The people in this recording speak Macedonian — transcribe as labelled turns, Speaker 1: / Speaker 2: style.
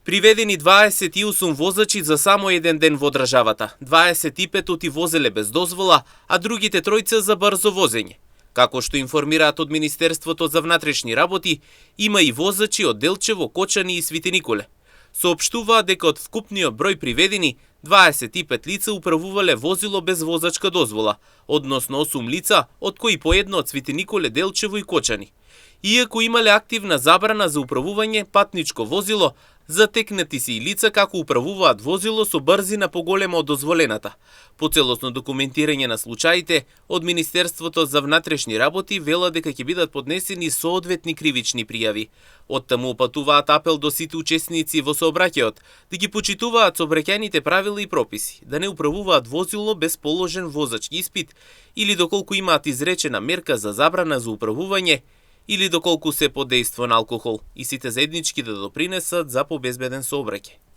Speaker 1: Приведени 28 возачи за само еден ден во државата. 25 возеле без дозвола, а другите тројца за брзо возење. Како што информираат од Министерството за внатрешни работи, има и возачи од Делчево, Кочани и Свети Николе. Соопштуваат дека од вкупниот број приведени, 25 лица управувале возило без возачка дозвола, односно 8 лица, од кои по едно од Свети Николе, Делчево и Кочани. Иако имале активна забрана за управување патничко возило, затекнати се и лица како управуваат возило со брзина поголема од дозволената. По целосно документирање на случаите, од Министерството за внатрешни работи вела дека ќе бидат поднесени соодветни кривични пријави. Оттаму опатуваат апел до сите учесници во сообраќајот да ги почитуваат сообраќајните правила и прописи, да не управуваат возило без положен возачки испит или доколку имаат изречена мерка за забрана за управување или доколку се под дејство на алкохол, и сите заеднички да допринесат за побезбеден сообраќај.